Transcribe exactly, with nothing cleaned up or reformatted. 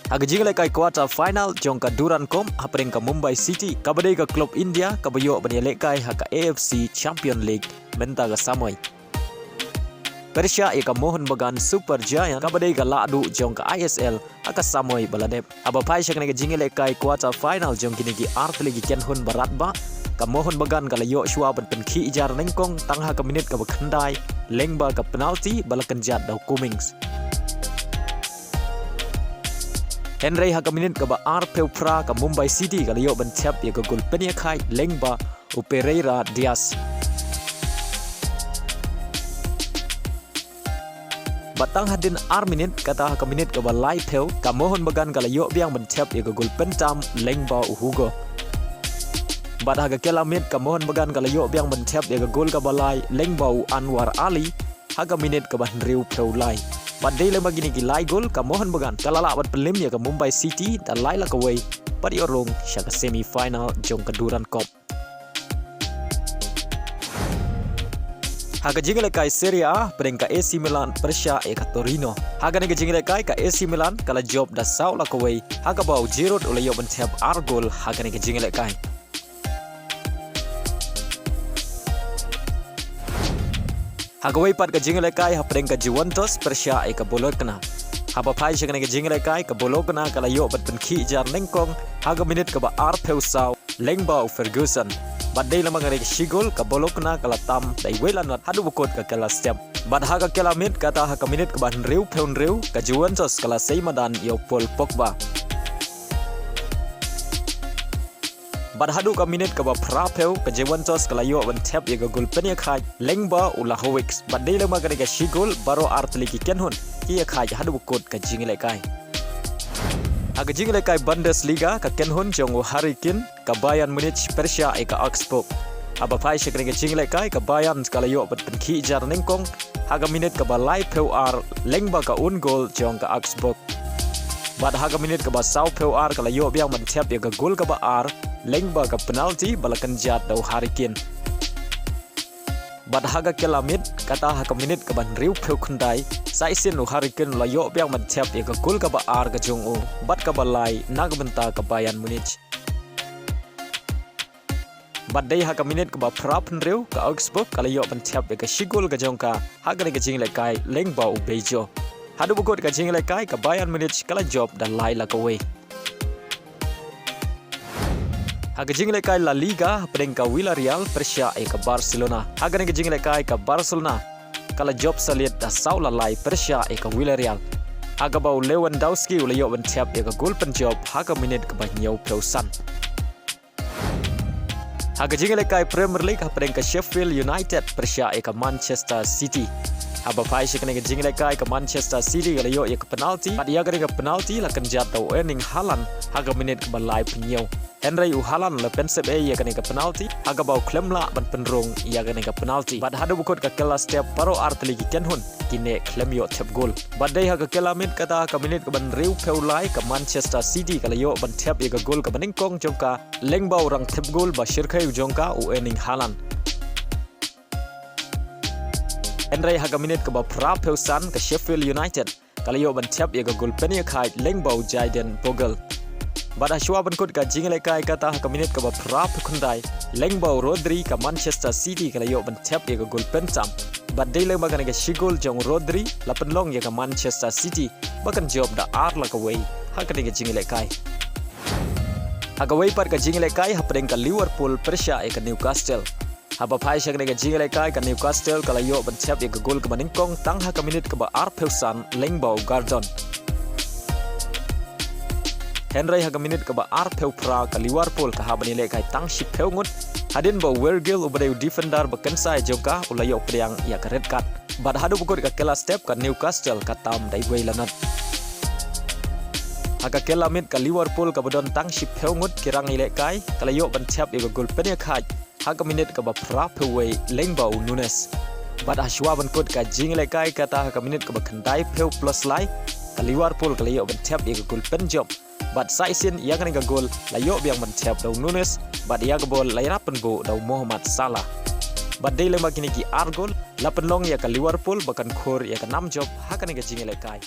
Ha ka jingïalehkai quarter final jong ka Durand Cup hapdeng ka Mumbai City, kaba dei ka club India kaba ïoh ban ïalehkai ha ka A F C Champion League mynta ka samoi. Pyrshah ïa ka Mohun Bagan Super Giant, kaba dei ka lahduh jong ka I S L ha ka samoi ba la dep. Haba phai sha kane ka jingïalehkai quarter final jong kine ki artylli ki kynhun ba radbah, ka Mohun Bagan ka la ïoh shuwa ban pynkhih jar nyngkong tang ha ka minit kaba khyndai lyngba ka penalty ba la kynjat da u Cummings. Hynrei ha ka minit kaba arphew phra ka Mumbai City ka la ïoh ban thep ïa ka gol pynïakhaid lyngba u Pereira Diaz. Bad tang hadien ar minit, kata ha ka minit kaba laiphew, ka Mohun Bagan ka la ïoh biang ban thep ïa ka gol pyntam lyngba u Hugo. Bad ha ka kylla miet ka Mohun Bagan ka la ïoh biang ban thep ïa ka gol kaba lai lyngba u Anwar Ali ha ka minit kaba hynriewphew lai. Bad dei lyngba kine ki lai gol ka Mohun Bagan ka la lah ban pynlem ïa ka Mumbai City da lai la kawei bad ïoh rung sha ka semi final jong ka Durand Cup. Ha ka jingïalehkai Serie A, pyrshah ka A C Milan pyrshah ïa ka Torino. Ha kane ka jingïalehkai ka A C Milan ka la jop da saw la kawei, ha kaba u Giroud u la ïoh ban thep ar gol ha kane ka jingïalehkai. Ha kawei pat ka jingïalehkai hapdeng ka Juventus pyrshah ïa ka Bologna. Haba phai sha kane ka jingïalehkai ka Bologna ka la ïoh ban pynkhih jar nyngkong ha ka minit kaba arphew saw lyngba u Ferguson. Bad dei lyngba kane ka shi gol ka Bologna ka la tam da iwei la nod haduh ba kut ka kylla step. Bad ha ka kylla miet kata ha ka minit kaba hynriewphew hynriew ka Juventus ka la sei madan ïa u Paul Pogba. Bad haduh ka minit kaba phraphew ka Juventus ka la ïoh ban thep ïa ka gol pynïakhaid lyngba u Vlahovic. Bad dei lyngba kane ka shi gol baroh artylli ki kynhun ki ïakhaid haduh ba kut ka jingïalehkai. Ha ka jingïalehkai Bundesliga ka kynhun jong u Harry Kane ka Bayern Munich pyrshah ïa ka Augsburg. Haba phai sha kane ka jingïalehkai ka Bayern ka la ïoh ban pynkhih jar nyngkong ha ka minit kaba laiphew ar lyngba ka own goal jong ka Augsburg. Bad ha ka minit kaba sawphew ar ka la ïoh biang ban thep ïa ka gol kaba ar lyngba ka penalty ba la kynjat da u Harry Kane. Bad ha ka kylla miet kata ha ka minit kaba hynriewphew khyndai sa shisien u Harry Kane u la ïoh biang ban thep ïa ka gol kaba ar ka jong u bad kaba lai na ka bynta ka Bayern Munich. Bad dei ha ka minit kaba phraphew hynriew ka Augsburg ka la ïoh ban thep ïa ka shi gol ka jong ka ha kane ka jingïalehkai lyngba u Baggio. Haduh ba kut ka jingïalehkai ka Bayern Munich ka la jop da lai la kawei. Ha ka jingïalehkai La Liga hapdeng ka Villarreal pyrshah ïa ka Barcelona. Ha kane ka jingïalehkai ka Barcelona ka la jop sa liat da saw la lai pyrshah ïa ka Villarreal, ha kaba u Lewandowski u la ïoh ban thep ïa ka gol pynjop ha ka minit kaba hynñiewphew san. Ha ka jingïalehkai Premier League hapdeng ka Sheffield United pyrshah ïa ka Manchester City. Haba phai sha kane ka jingïalehkai ka Manchester City ka la ïoh ïa ka penalty, bad ïa kane ka penalty la kynjat da u Erling Haaland ha ka minit kaba laiphew hynñiew. Hynrei u Haaland u la pynsep ei ïa kane ka penalty, ha kaba u khlem lah ban pynrung ïa kane ka penalty. Bad haduh ba kut ka kylla step baroh artylli ki kynhun ki neh khlem ïoh thep gol. Bad dei ha ka kylla miet kata ha ka minit kaba hynriewphew lai ka Manchester City ka la ïoh ban thep ïa ka gol kaba nyngkong jong ka lyngba u rangthep gol ba shyrkhei u jong ka u Erling Haaland. Hynrei ha ka minit kaba phraphew san ka Sheffield United ka la ïoh ban thep ïa ka gol pynïakhaid lyngba u Jayden Bogle. Bad ha shuwa ban kut ka jingïalehkai kata ha ka minit kaba phraphew khyndai lyngba u Rodri ka Manchester City ka la ïoh ban thep ïa ka gol pyntam. Bad dei lyngba kane ka shi gol jong u Rodri la pynlong ïa ka Manchester City ba kan jop da ar la kawei ha kane ka jingïalehkai. Ha kawei pat ka jingïalehkai hapdeng ka Liverpool pyrshah ïa ka Newcastle. Haba phai sha kane ka jingïalehkai ka Newcastle ka la ïoh ban thep ïa ka gol kaba nyngkong tang ha ka minit kaba arphew san lyngba u Gordon. Hynrei ha ka minit kaba arphew phra ka Liverpool ka hap ban ïalehkai tang shiphew ngut hadien ba u Virgil uba dei u defender ba kynsai jong ka u la ïoh pdiang ïa ka red card. Bad haduh ba kut ka kylla step ka Newcastle ka tam da iwei la nod. Ha ka kylla miet ka Liverpool kaba don tang shiphew ngut ki rangïalehkai ka la ïoh ban thep ïa ka gol pynïakhaid ha ka minit kaba phraphew wei lyngba u Nunez. Bad ha shuwa ban kut ka jingïalehkai kata ha ka minit kaba khyndaiphew plus lai ka Liverpool ka la ïoh ban thep ïa ka gol pynjop. Bad sa shisien ïa kane ka gol la ïoh biang ban thep da u Nunez bad ïa ka bol la ïarap pynbuh da u Mohamed Salah. Bad dei lyngba kine ki ar gol la pynlong ïa ka Liverpool ba kan khur ïa ka nam jop ha kane ka jingïalehkai.